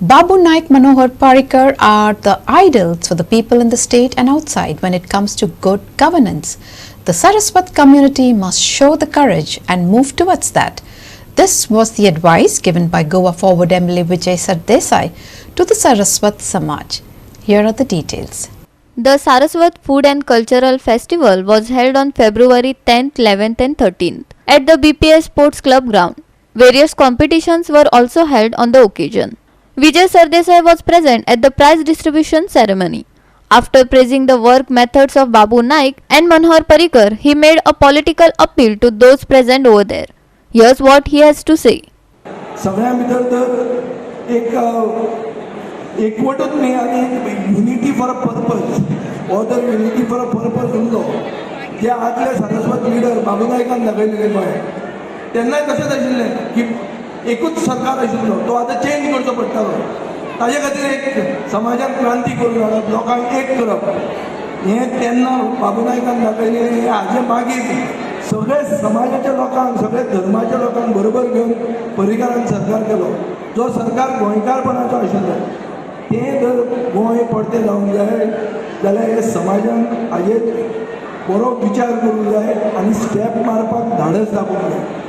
Babu Naik Manohar Parrikar are the idols for the people in the state and outside when it comes to good governance. The Saraswat community must show the courage and move towards that. This was the advice given by Goa Forward MLA Vijay Sardesai to the Saraswat Samaj. Here are the details. The Saraswat Food and Cultural Festival was held on February 10th, 11th and 13th at the BPS Sports Club ground. Various competitions were also held on the occasion. Vijay Sardesai was present at the prize distribution ceremony. After praising the work methods of Babu Naik and Manohar Parrikar, he made a political appeal to those present over there. Here's what he has to say. सगळ्यां भितर तर एक एकवटूच न्ही आनी unity for a purpose हो तर unity for a purpose उरलो. ते आदले सारस्वत लिडर बाबू नायकान दाखयलेले गोंय तेन्नाय तशेंच आशिल्लें की एकूच सरकार आशिल्लो, तो आतां चेंज करचो पडटालो. ताजे खातीर एक समाजान क्रांती करून हाडप, लोकांक एक करप, हें तेन्ना बाबू नायकान दाखयलें. हें हाजे मागीर सगळे समाजाच्या लोकांक, सगळे धर्माच्या लोकांक बरोबर घेवन पर्रीकारान सरकार केलो, जो सरकार गोंयकारपणाचो आशिल्लो. तें जर गोंय परतें जावंक जाय जाल्यार हे समाजान हाजेर बरो विचार करूंक जाय आनी स्टेप मारपाक धाडस दाखोवंक जाय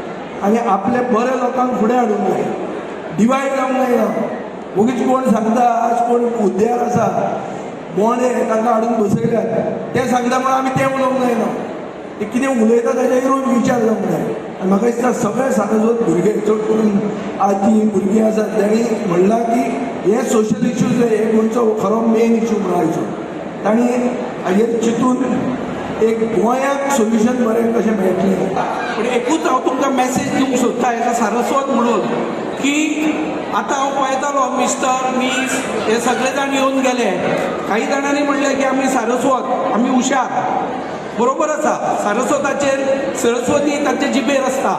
आनी आपले बरे लोकांक फुडें हाडूंक जाय. डिवायड जावंक जायना. वगीच कोण सांगता, आज कोण हुद्द्यार आसा, बोंडे तांकां हाडून बसयल्यात, ते सांगता म्हणून आमी तें उलोवंक जायना. ते कितें उलयता ताजेरूय विचार जावंक जाय. आनी म्हाका दिसता सगळे सारस्वत भुरगे, चड करून आज जीं भुरगीं आसात, तांणी म्हणलां की हे सोशल इश्यूज हे गोंयचो खरो मेन इशू म्हणून आयचो. तांणी हाजेर चिंतून एक गोंयाक सोल्युशन बरें कशें मेळटलें. पूण एकूच हांव तुमकां मॅसेज दिवंक सोदता एज अ सारस्वत म्हणून की आतां हांव पळयतालो, मिस्टर मीस हे सगळे जाण येवन गेले. काही जाणांनी म्हणलें की आमी सारस्वत, आमी हुशार. बरोबर आसा, सारस्वताचेर सरस्वती तांचे जिबेर आसता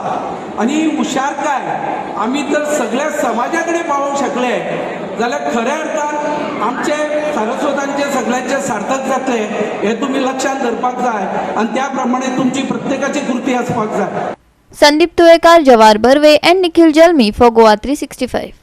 आनी हुशारकाय आमी तर सगळ्या समाजा कडेन पावोवंक शकले जाल्यार खऱ्या अर्थान आमचे सारस्वतांचे सगळ्यांचे सार्थक जातले, हें तुमी लक्षांत धरपाक जाय आनी त्या प्रमाणे तुमची प्रत्येकाची कृती आसपाक जाय. Sandeep Tuekar, Jawar Barve and Nikhil Jalmi for Goa 365.